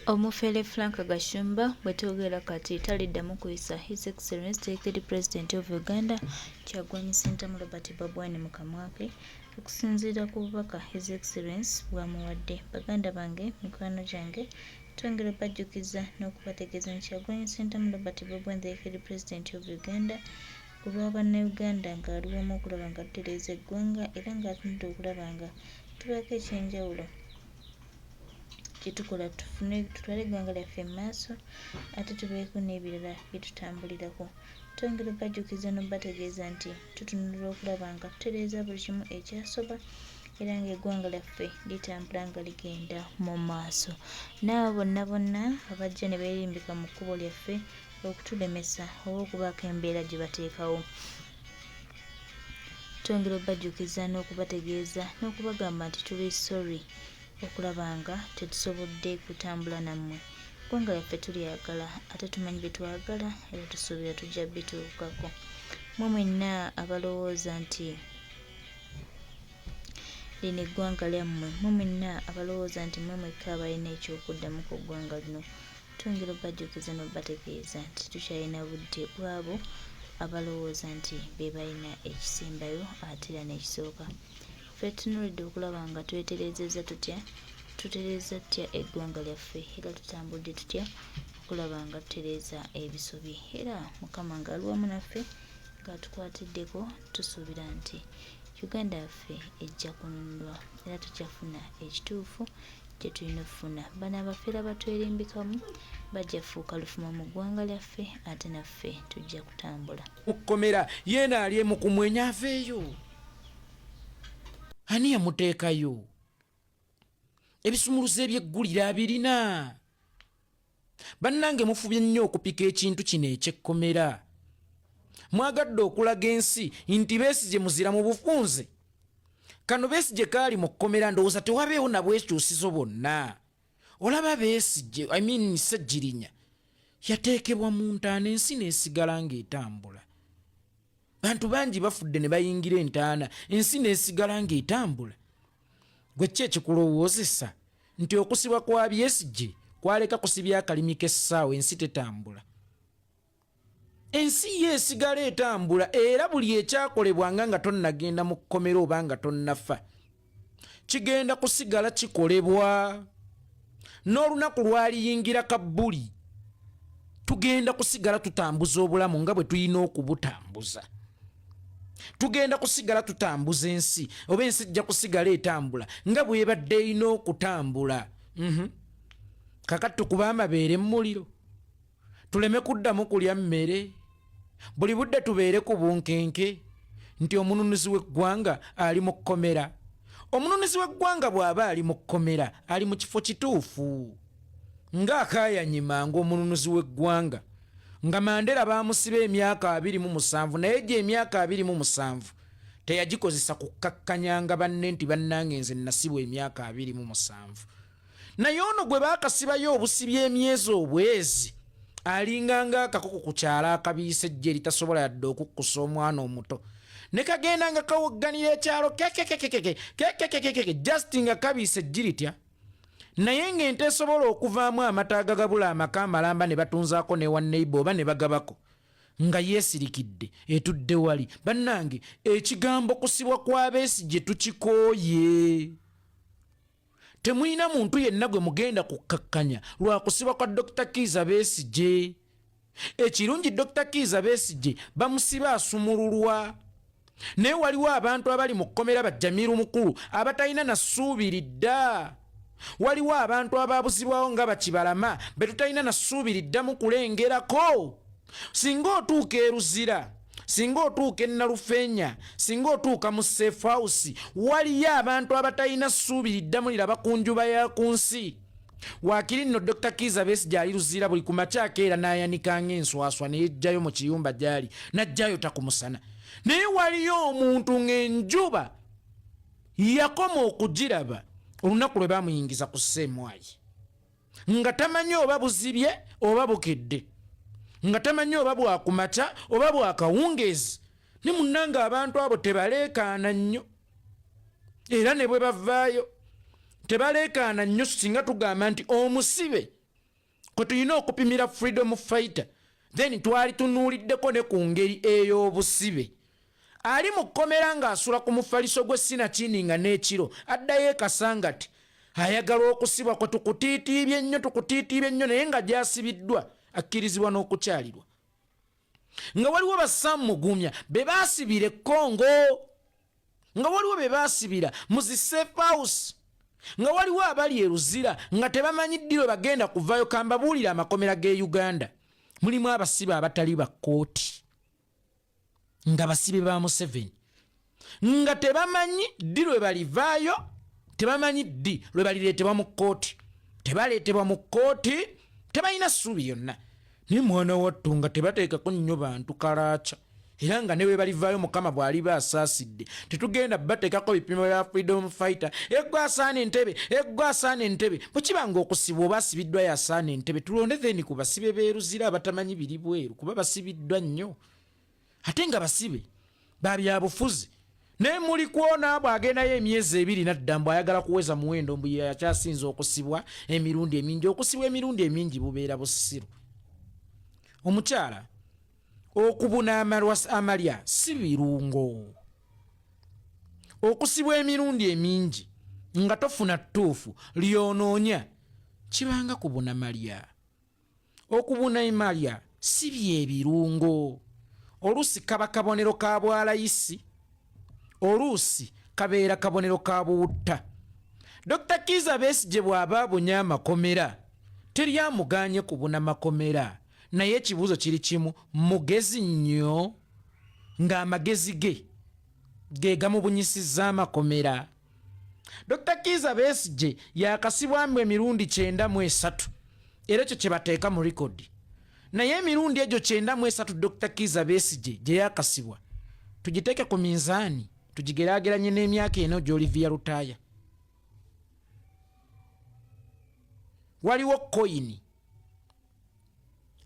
Omufere Frank Gashumba bwetwogera kati taliddamu kuyisa His Excellency the Third President of Uganda Kyagulanyi Ssentamu Robert Bobi Wine mu kamwa ke okusinziira ku bubaka His Excellence bw'amuwadde. Baganda bange, mikwano gyange, twongera obajjukiza n'okubategeeza nti Kyagulanyi Ssentamu Robert Bobi Wine the Third President of Uganda ku lwa Bannayuganda ng'ali wamu okulaba nga tutereeza eggwanga era ng'atunudde okulaba nga tubaako eky'enjawulo kye tukola tufune tutwale eggwanga lyaffe mu maaso ate tubeeko n'ebirala bye tutambulirako. Twongera obbajjukiza n'obbategeeza nti tutunulira okulaba nga tutereeza buli kimu ekyasoba era ng'eggwanga lyaffe litambula nga ligenda mu maaso. N'abo bonna bonna abajja ne beerimbika mu kkubo lyaffe okutulemesa oba okubaako embeera gye bateekawo. Twongera obbajjukiza n'okubategeeza n'okubagamba nti tuli sorry okulaba nga tetusobodde kutambula nammwe. Eggwanga lyaffe tulyagala ate tumanyi bye twagala era tusuubira tujja bituukako. Mmwe mwenna abalowooza nti lino eggwanga lyammwe, mmwe mwenna abalowooza nti mmwe mwekka abalina eky'okuddamu ku ggwanga lino, Twongera obajjukiza n'obategeeza nti tukyalina budde bw'abo abalowooza nti be balina ekisembayo ate era n'ekisooka. Ffe tutunuulidde okulaba nga twetereezezza tutya, tutereezza tutya eggwanga lyaffe era tutambudde tutya okulaba nga tutereeza ebisobye era Mukama ng'ali wamu naffe ng'atukwatiddeko tusuubira nti Uganda yaffe ejja kununulwa era tujja kufuna ekituufu kye tulina okufuna. Bano abafere abatwerimbikamu bajja fuuka lufumo mu ggwanga lyaffe ate naffe tujja kutambula. Mu kkomera yeena ali emu ku mwenya aveeyo. Ani yamuteekayo? Ebisumuluzo eby'eggulire abirina? Bannange mufubye nnyo okupika ekintu kino eky'ekkomera. Mwagadde okulaga ensi nti Besigye muzira mu bufunze. Kano Besigye kaali mu kkomera ndowooza tewabeewo na bwekyusizo bwonna. Olaba Besigye, I mean Ssegirinya yateekebwa mu ntaana ensi n'esigala ng'etambula. Bantu bangi bafudde ne bayingira entaana ensi n'esigala ng'etambula. Gwe ki ekikulowoozesa nti okusibwa kwa Besigye kwaleka kusibya akalimi k'essaawa ensi tetambula? Ensi yo esigala etambula era buli ekyakolebwanga nga tonnagenda mu kkomera oba nga tonnafa kigenda kusigala kikolebwa. N'olunaku lwaliyingira kabbuli tugenda kusigala tutambuza obulamu nga bwe tulina okubutambuza. Tugenda kusigala tutambuza ensi oba ensi ejja kusigala etambula nga bw'ebadde erina okutambula. Kakati tukube amabeere mu muliro, tuleme kuddamu kulya mmere, buli budde tubeere ku bunkenke nti omununuzi w'eggwanga ali mu kkomera. Omununuzi w'eggwanga bw'aba ali mu kkomera ali mu kifo kituufu. Ng'akaayanye mangu omununuzi w'eggwanga nga Mandela baamusiba emyaka 27 naye gye emyaka 27 teyagikozesa kukkakkanyanga banne nti bannange nze nasibwa emyaka 27. Naye ono gwe baakasibayo obusibi emyezi obwezi alinga ng'akakoko ku kyalo akabiise ejje eritasobola yadde okukkusa omwana omuto ne kagenda nga kawogganira ekyalo kekekekeke kekekekeke just nga kabiise eggi litya naye ng'ente esobola okuvaamu amata agagabula amaka amalamba ne batunzaako n'ewa neighbor oba ne bagabako nga yeesirikidde etudde wali. Bannange ekigambo kusibwa kwa Besigye tukikooye. Temulina muntu yenna gwe mugenda kukkakkanya lwa kusibwa kwa Dokita Kiiza Besigye. Ekirungi Dokita Kiiza Besigye bamusiba asumululwa. Naye waliwo abantu abali mu kkomera ba Jamiru Mukulu abatalina na ssuubi lidda. Waliwo abantu abaabuzibwawo nga Bakibalama be tutalina na ssuubi liddamu kulengerako. Singa otuuka e Luzira, singa otuuka e Nalufeenya, singa otuuka mu Safe House, waliyo abantu abatalina ssuubi liddamu liraba ku njuba ya ku nsi. Waakiri nno Dokita Kiiza Besigye ali Luzira buli ku makya akeera n'ayanika ng'enswaswa ne yeggyayo mu kiyumba gy'ali n'ajjayo ta ku musana. Naye waliyo omuntu ng'enjuba yakoma okugiraba olunaku lwe baamuyingiza ku sseemwayi nga tamanyi oba buzibye oba bukedde, nga tamanyi oba bwakumakya oba bwakawungeezi. Ne munnange abantu abo tebaleekaana nnyo, era ne bwe bavaayo tebaleekaana nnyo singa tugamba nti omusibe. Kwe tulina okupimira freedom fighter. Then twali tunuuliddeko ne ku ngeri ey'obusibe. Ali mu kkomera ng'asula ku mufaliso gwe sinakindi nga n'ekiro addayo e Kasangati ayagala okusibwa kwe tukutiitiibye nnyo, tukutiitiibye nnyo, naye nga gy'asibiddwa akkirizibwa n'okukyalirwa. Nga waliwo ba Sam Mugumya be baasibira e Congo, nga waliwo be baasibira mu zi safe house, nga waliwo abali e Luzira nga tebamanyi ddi lwe bagenda kuvaayo. Kambabuulire, amakomera g'e Uganda mulimu abasibe abatali ba kkooti nga basibe ba Museveni, nga tebamanyi ddi lwe balivaayo, tebamanyi ddi lwe balireetebwa mu kkooti, tebaleetebwa mu kkooti, tebalina ssuubi yonna. Naye mwana wattu nga tebateekako nnyo bantu kalaaca, era nga ne bwe balivaayo Mukama bw'aliba asaasidde tetugenda bateekako bipimo bya freedom fighter. Eggwe asaana entebe, eggwe asaana entebe. Bwe kiba nga okusibwa oba asibiddwa yasaana entebe, tulonde then ku basibe b'eruzira abatamanyi biri bweru, kuba basibiddwa nnyo ate nga basibe ba byabufuzi. Naye muli kwona bw'agendayo emyezi 2 nadda mbu ayagala kuweza muwendo, mbu yakyasinza okusibwa emirundi emingi. Okusibwa emirundi emingi bubeera busiru. Omukyala okubuna amalya si birungo. Okusibwa emirundi emingi nga tofuna ttuufu lyonoonya kibanga kubuna malya. Okubuna emalya si byebirungo. Oluusi kaba kabonero ka bwalayisi, oluusi kabeera kabonero ka buwutta. Dr Kiiza Besigye bw'aba abunye amakomera, teri amugaanye kubuna makomera, naye ekibuuzo kiri kimu: mugezi nnyo ng'amagezi ge ge gamubunyisizza amakomera? Dr Kiiza Besigye yakasibwamu emirundi 93, era ekyo kye bateeka mu rekodi. Naye emirundi egyo 93 Dr Kiiza Besigye gye yakasibwa, tugiteeke ku minzaani tugigeraageranye n'emyaka eno gy'Olivia Lutaaya. Waliwo koyini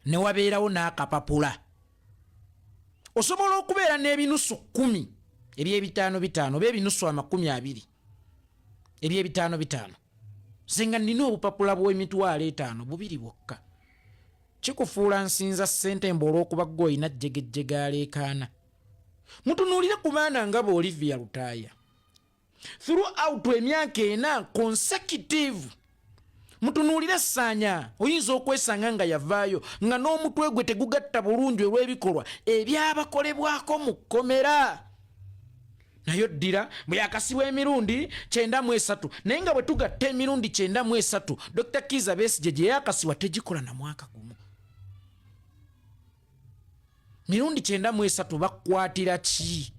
ne wabeerawo n'akapapula. Osobola okubeera n'ebinusu 10 eby'ebitaano bitaano oba ebinusu 20 eby'ebitaano bitaano. Nze nga nnina obupapula bw'emitwalo 5 bubiri bwokka. Kikufuula nsinza ssente mbu olw'okuba ggwe olina jjegejjege aleekaana? Mutunuulire ku baana nga ba Olivia Lutaaya throughout emyaka 4 consecutive. Mutunuulire Essaanya, oyinza okwesanga nga yavaayo nga n'omutwe gwe tegugatta bulungi olw'ebikolwa ebyabakolebwako mu kkomera. Naye oddira bwe yakasibwa emirundi 93, naye nga bwe tugatta emirundi 93 Dr Kiiza Besigye gye yakasibwa tegikola na mwaka gumu. Mirundi 93 bakukwatira ki?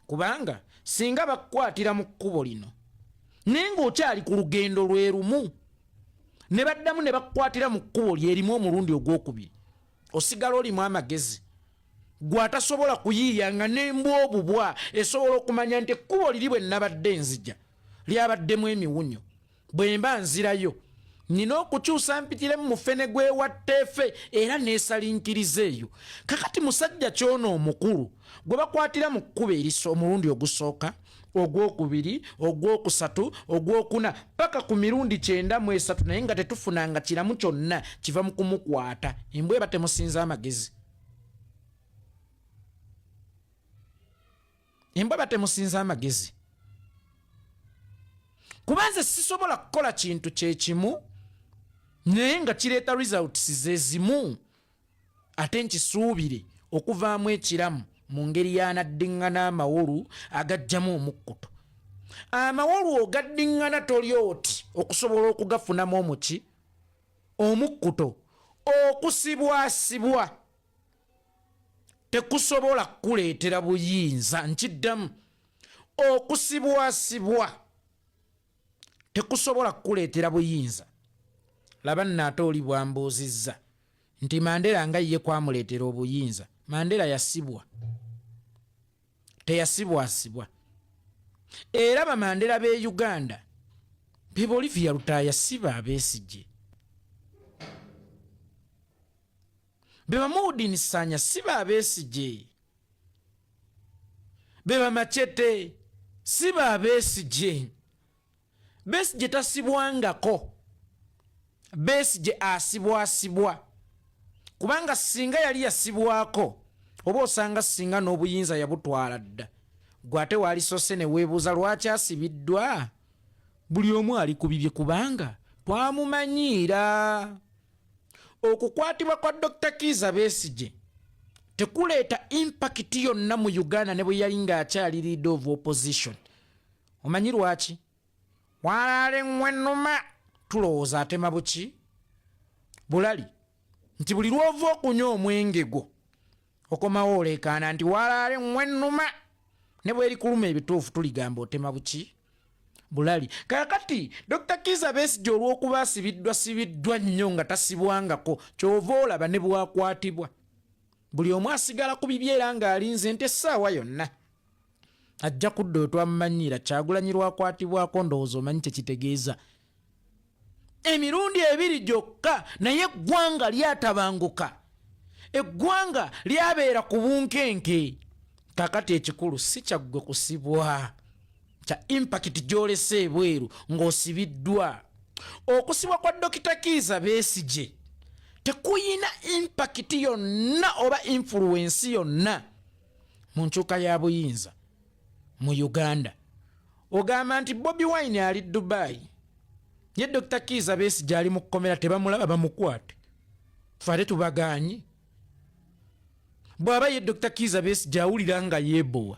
Kubanga singa bakukwatira mu kkubo lino naye ng'okyali ku lugendo lwe lumu, ne baddamu ne bakukwatira mu kkubo lyerimu omulundi ogwokubiri, osigala olimu amagezi gwe atasobola kuyiiya nga n'embwa obubwa esobola okumanya nti ekkubo liri bwe nabadde nzija lyabaddemu emiwunyo, bwe mba nzirayo nina okukyusa mpitiremu mufene gwewatteefe era neesalinkiriza eyo. Kakati musajja kyono omukulu gwe bakwatira mu kkubo eriso omulundi ogusooka, ogwokubiri, ogwokusatu, ogwokuna, paka ku mirundi 93, naye nga tetufunanga kiramu kyonna kiva mu kumukwata. Embwa eba temusinza amagezi. Embwa batemusinza amagezi, kuba nze sisobola kukola kintu kyekimu naye nga kireeta results zezimu ate nkisuubire okuvaamu ekiramu mu ngeri y'anaddiŋŋana amawolu agajjamu omukkuto. Amawolu ogaddiŋŋana toli oti okusobola okugafunamu omuki omukkuto. Okusibwasibwa tekusobola kukuleetera buyinza. Nkiddamu, okusibwasibwa tekusobola kukuleetera buyinza. Laba nno ate oli bwambuuzizza nti Mandela nga ye kwamuleetera obuyinza. Mandela yasibwa, teyasibwasibwa. Era bamandela b'e Uganda be Bolivia Lutaaya, siba Abesigye. Be bamuudin Sanya, siba Abesigye. Be bamachete, siba Abesigye. Besigye tasibwangako. Besigye asibwasibwa, kubanga singa yali yasibwako oba osanga singa n'obuyinza yabutwala dda. Gwe ate waalisose ne weebuuza lwaki asibiddwa? Buli omu ali ku bibye kubanga twamumanyiira. Okukwatibwa kwa Dr. Kiiza Besigye tekuleeta impakiti yonna mu Uganda ne bwe yali ng'akyali leader of opposition. Omanyi lwaki? Walaala eŋŋwenuma tulowooza atema buki bulali, nti buli lw'ova okunywa omwenge gwo okomawo oleekaana nti walaala eŋŋwenuma, ne bwerikuluma ebituufu tuligamba otema buki bulali. Kaakati Dr. Kiiza Besigye olw'okuba asibiddwa sibiddwa nnyo nga tasibwangako, ky'ova olaba ne bwakwatibwa buli omu asigala ku bibye era ng'alinze nti essaawa yonna ajja kudda oyo twamumanyiira. Kyagulanyi lwakwatibwako ndowooza omanyi kyekitegeeza, emirundi ebiri gyokka, naye eggwanga lyatabanguka, eggwanga lyabeera ku bunkenke. Kakati ekikulu si kyaggwe kusibwa, kya impakiti gy'olese ebweru ng'osibiddwa. Okusibwa kwa Dokita Kiiza Besigye tekuyina impakiti yonna oba influensi yonna mu nkyuka ya buyinza mu Uganda. Ogamba nti Bobi Wine ali Dubai, ye Dr. Kiiza Besigye ali mu kkomera, tebamulaba, bamukwate fe ate tubagaanye? Bw'aba ye Dr. Kiiza Besigye awulira nga yeebowa,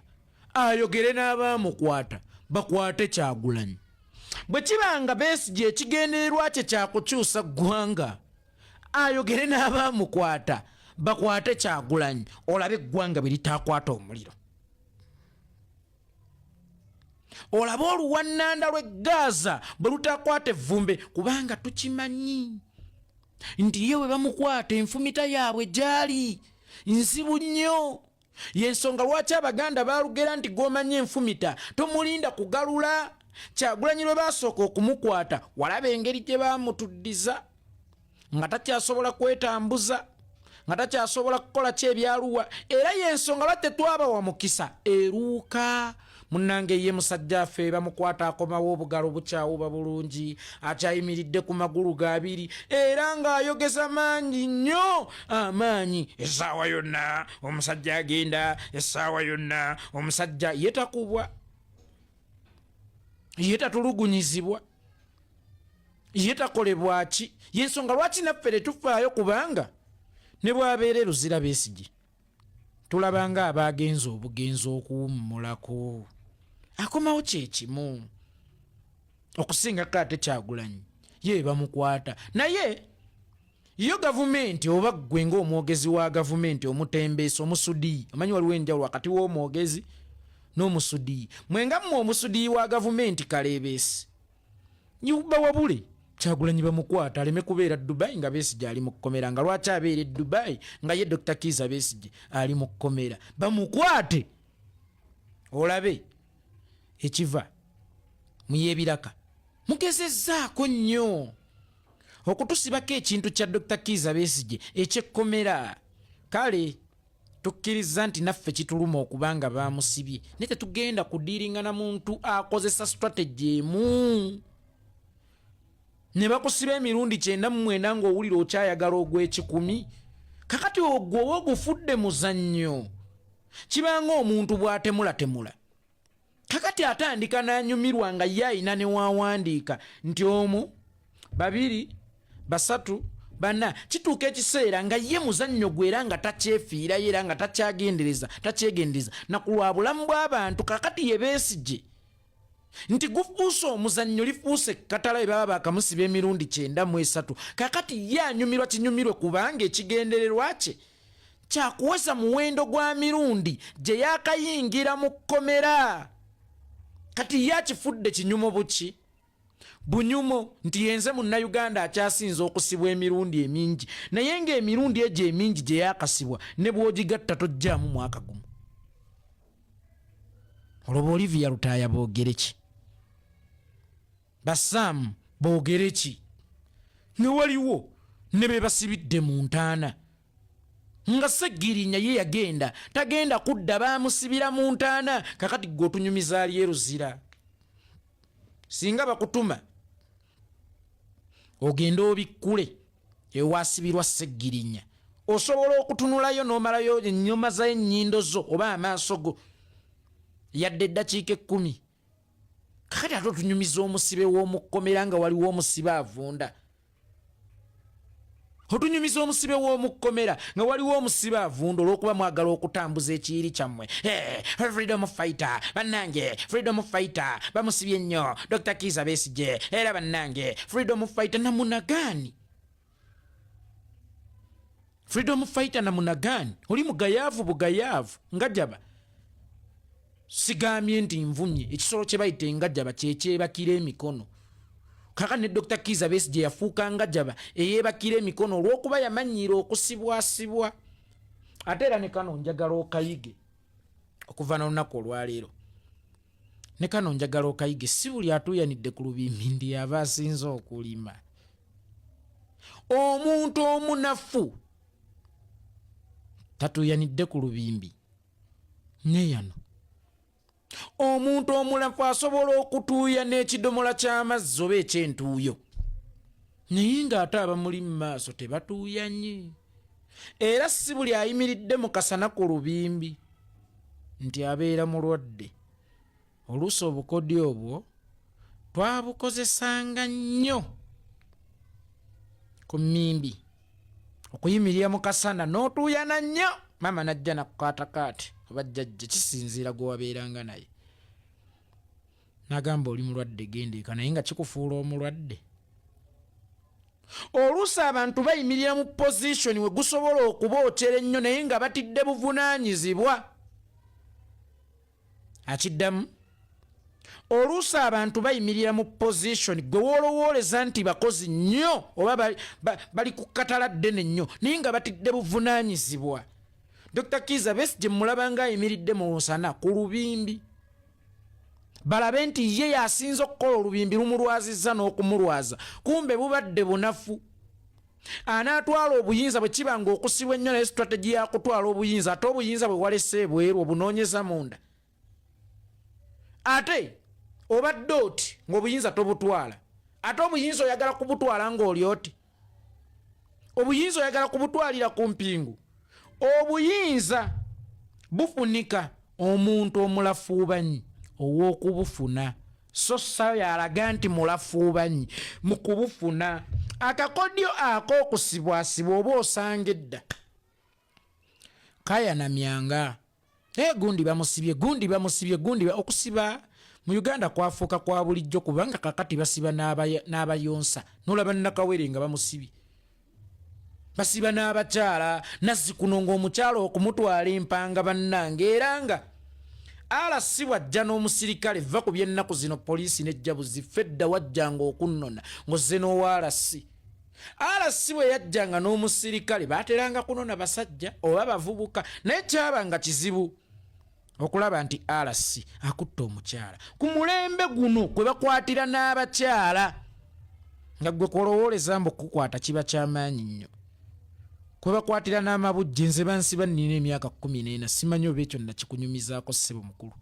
ayogere n'abaamukwata bakwate Kyagulanyi. Bwe kiba nga Besigye ekigendererwa kye kyakukyusa ggwanga, ayogere n'abaamukwata bakwate Kyagulanyi, olabe eggwanga bwe litaakwata omuliro, olabe oluwannanda lw'e Gaza bwe lutakwata evvumbe, kubanga tukimanyi nti ye bwe bamukwata enfumita yaabwe gyali nzibu nnyo. Yensonga lwaki Abaganda baalugera nti gw'omanyi enfumita tomulinda kugalula. Kyagulanyi lwe baasooka okumukwata walaba engeri gye baamutuddiza nga takyasobola kwetambuza, nga takyasobola kukola ki ebyaluwa. Era yensonga lwaki tetwabawa mukisa eruuka. Munnange ye musajja affe bamukwata akomawo obugalo bukyawuba bulungi, akyayimiridde ku magulu ga abiri era ng'ayogeza mangi nnyo amaanyi. Essaawa yonna omusajja agenda, essaawa yonna omusajja ye takubwa, ye tatulugunyizibwa, ye takolebwa ki. Yensonga lwaki naffe tetufaayo, kubanga ne bw'abeera e Luzira Besigye tulaba nga abaagenze obugenzi okuwummulako, akomawo kyekimu okusingako ate Kyagulanyi ye bamukwata. Naye yo gavumenti oba ggwe ng'omwogezi wa gavumenti omutembeesa omusudiyi, omanyi waliwo enjawulo wakati w'omwogezi n'omusudiyi, mwenga mmwe omusudiyi wa gavumenti kaleebeesi bawabule Kyagulanyi bamukwata aleme kubeera Dubai nga Besigye ali mu kkomera. Nga lwaki abeera e Dubai nga ye Dr. Kiiza Besigye ali mu kkomera? Bamukwate olabe ekiva mu y'ebiraka. Mugezezzaako nnyo okutusibako ekintu kya Dr. Kiiza Besigye eky'ekkomera. Kale tukkirizza nti naffe kituluma okuba nga baamusibye, naye tetugenda kudiiringa na muntu akozesa strategy emu ne bakusiba emirundi 99 ng'owulira okyayagala ogw'ekikumi. Kakati ogwo oba ogufudde muzannyo, kibanga omuntu bw'atemulatemula. Kakati atandika n'anyumirwa nga ye alina ne wawandiika nti omu, babiri, basatu, bana. Kituuka ekiseera nga ye muzannyo gwe era nga takyefiirayo era nga takyagendereza, takyegendereza na ku lwa bulamu bw'abantu. Kakati ye Besigye nti gufuuse omuzannyo, lifuuse ekkatala bwe baba bakamusiba emirundi 93. Kakati ye anyumirwa kinyumirwe, kubanga ekigendererwa kye kyakuweza muwendo gwa mirundi gye yakayingira mu kkomera. Kati ye akifudde kinyumo buki bunyumo nti yenze Munnayuganda akyasinze okusibwa emirundi emingi, naye ng'emirundi egyo emingi gye yakasibwa ne bw'ogigatta tojjaamu mwaka gumu. Olwo ba Olivia Lutaaya boogere ki? Basaamu boogere ki? Ne waliwo ne be basibidde mu ntaana nga Ssegirinya ye yagenda tagenda kudda, baamusibira mu ntaana. Kakati gwe otunyumiza ali e Luzira, singa bakutuma Ogende obikkule ewasibirwa Ssegirinya, osobola okutunulayo n'omalayo ennyoma zayo, ennyindo zo oba amaaso go, yadde eddakiika 10. Kakati ate otunyumiza omusibe w'omukkomera nga waliwo omusibe avunda. Otunyumiza omusibe w'omukkomera nga waliwo omusibe avunda olw'okuba mwagala okutambuza ekiyiri kyammwe. Eh, freedom fighter bannange, freedom fighter bamusibye nnyo, Dr Kiiza Besigye. Era bannange, freedom fighter namunagaani, freedom fighter namunagaani. Oli mugayaavu bugayaavu nga jaba. Sigambye nti nvumye ekisolo kye bayita engajaba, kyekyebakira emikono. Kaka ne Dr Kiiza Besigye yafuuka ngajaba eyeebakira emikono olw'okuba yamanyiira okusibwasibwa. Ate era ne kano njagala okayige okuva n'olunaku olwaleero, ne kano njagala okayige: si buli atuuyanidde ku lubimbi ndi aba asinze okulima. Omuntu omunafu tatuuyanidde ku lubimbi neyano. Omuntu omulafu asobola okutuuya n'ekidomola ky'amazzi oba ekyentuuyo, naye ng'ate abamuli mu maaso tebatuuyanye. Era si buli ayimiridde mu kasana ku lubimbi nti abeera mulwadde. Oluusi obukodyo obwo twabukozesanga nnyo ku mmimbi, okuyimirira mu kasana n'otuuyana nnyo, maama najja nakukaatakaati oba jjajja, kisinziira gwe wabeeranga naye, n'agamba, "Oli mulwadde, genda eka." Naye nga kikufuula omulwadde. Oluusi abantu bayimirira mu position we gusobola okubootera ennyo, naye nga batidde buvunaanyizibwa. Akiddamu, oluusi abantu bayimirira mu position gwe woolowooleza nti bakozi nnyo oba bali ku katala ddene nnyo, naye nga batidde buvunaanyizibwa. Dr Kiiza Besigye mulaba nga ayimiridde mu nsana ku lubimbi, balabe nti ye yasinze okukola olubimbi, lumulwazizza n'okumulwaza, kumbe bubadde bunafu. Anaatwala obuyinza bwe kiba nga okusibwa ennyo, naye strategy yakutwala obuyinza, ate obuyinza bwe walese ebweru obunoonyeza munda, ate obadde oti ng'obuyinza tobutwala, ate obuyinza oyagala kubutwala ng'oli oti, obuyinza oyagala kubutwalira ku mpingu. Obuyinza bufunika omuntu omulafuubanyi ow'okubufuna, so sayo yalaga nti mulafuubanyi mu kubufuna. Akakodyo ak'okusibwasibwa oba osanga edda kayanamyanga, naye gundi bamusibye, gundi bamusibye, gundi. Okusiba mu Uganda kwafuuka kwa bulijjo, kubanga kakati basiba n'abayonsa. Nolaba Nakawere nga bamusibye, basiba n'abakyala nazzikuno, ng'omukyala okumutwala empanga bannange. Era nga alasi bwajja n'omusirikale, va ku by'ennaku zino, poliisi nejja buziffe. Edda wajjanga okunnona ng'ozze n'owaalasi. Alasi bwe yajjanga n'omusirikale, baateranga kunona basajja oba bavubuka, naye kyabanga kizibu okulaba nti alasi akutta omukyala. Ku mulembe guno kwe bakwatira n'abakyala, nga gwe kwolowooleza mbu kukwata kiba kyamaanyi nnyo, kwe bakwatira n'amabujje. Nze bansiba nnina emyaka 14. Simanyi oba ekyo nakikunyumizaako, ssebo mukulu.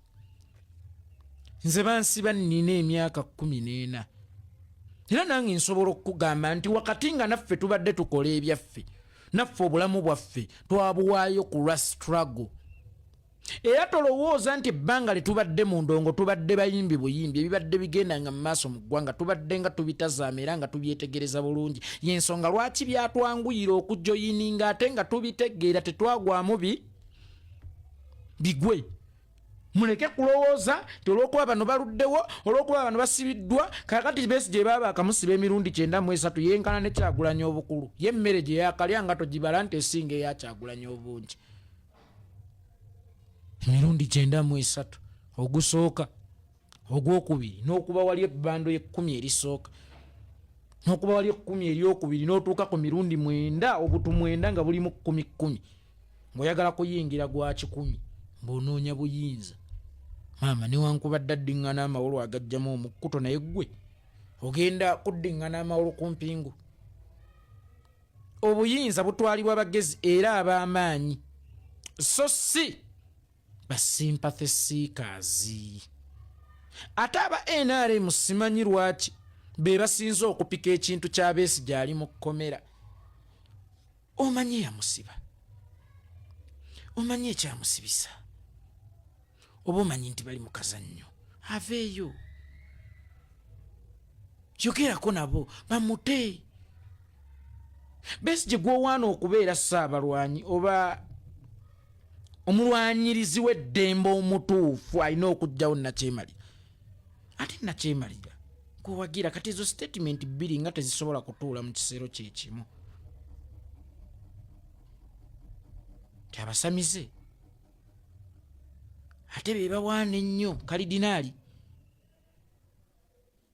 Nze bansiba nnina emyaka 14, era nange nsobola okukugamba nti wakati nga naffe tubadde tukola ebyaffe, naffe obulamu bwaffe twabuwaayo ku lwa struggle. Era tolowooza nti ebbanga lye tubadde mu ndongo tubadde bayimbi buyimbi. Ebibadde bigenda nga mu maaso mu ggwanga tubadde nga tubitazaama era nga tubyetegereza bulungi. Yensonga lwaki byatwanguyira okujoyininga, ate nga tubitegeera, tetwagwamu bi bigwe. Muleke kulowooza nti olwokuba bano baluddewo, olwokuba bano basibiddwa. Kakati Besigye baaba akamusiba emirundi 93, yenkana ne Kyagulanya obukulu. Ye emmere gye yakalya nga togibala nti esinga eyakyagulanya obungi. Emirundi 93, ogusooka, ogwokubiri, n'okuba wali ebbando y'ekkumi erisooka, n'okuba wali ekkumi eryokubiri, n'otuuka ku mirundi mwenda, obutu mwenda nga bulimu kkumi kkumi, ng'oyagala kuyingira gwa 100, ng'onoonya buyinza. Maama, newankubadde addiŋŋana amawolu agajjamu omukkuto, naye ggwe ogenda kuddiŋŋana amawolu ku mpingu. Obuyinza butwalibwa bagezi era ab'amaanyi, so si ba sympathy seekers. Ate aba NRM simanyi lwaki. Be basinze okupika ekintu kya Besigye ali mu kkomera. Omanyi yamusiba, omanyi ekyamusibisa, oba omanyi nti bali mu kazannyo, aveeyo yogerako nabo bamute. Besigye gwowaana okubeera ssaabalwanyi oba omulwanyirizi w'eddembe omutuufu alina okugjawo Nakyemalira, ate Nakyemalira gwewagira. Kati ezo sitatimenti bbiri nga tezisobola kutuula mu kiseero kyekimu. Ti abasamize ate be bawaana ennyo kalidinaali,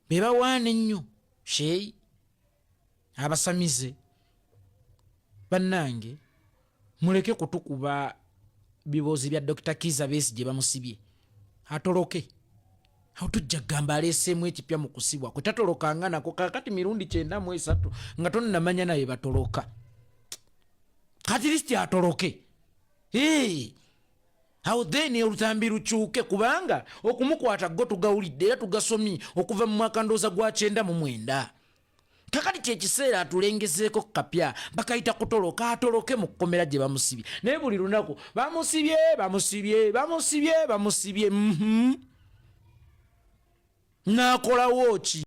be bawaana ennyo sheeyi abasamize. Bannange, muleke kutukuba biboozi bya Dr Kiza Besigye. Bamusibye, atoloke, awo tujja kugamba aleeseemu ekipya mu kusibwa kwe. Tatolokanga nako kakati mirundi 93 nga tonnamanya naye batoloka. Kati lisiti atoloke. Awo then olutambi lukyuke, kubanga okumukwata go tugawulidde era tugasomye okuva mu mwaka ndowooza gwa 99. Kakati kyekiseera atulengezeeko kapya bakayita kutoloka, atoloke mu kkomera gye bamusibye. Naye buli lunaku bamusibye, bamusibye, bamusibye, bamusibye. Nakolawo ki?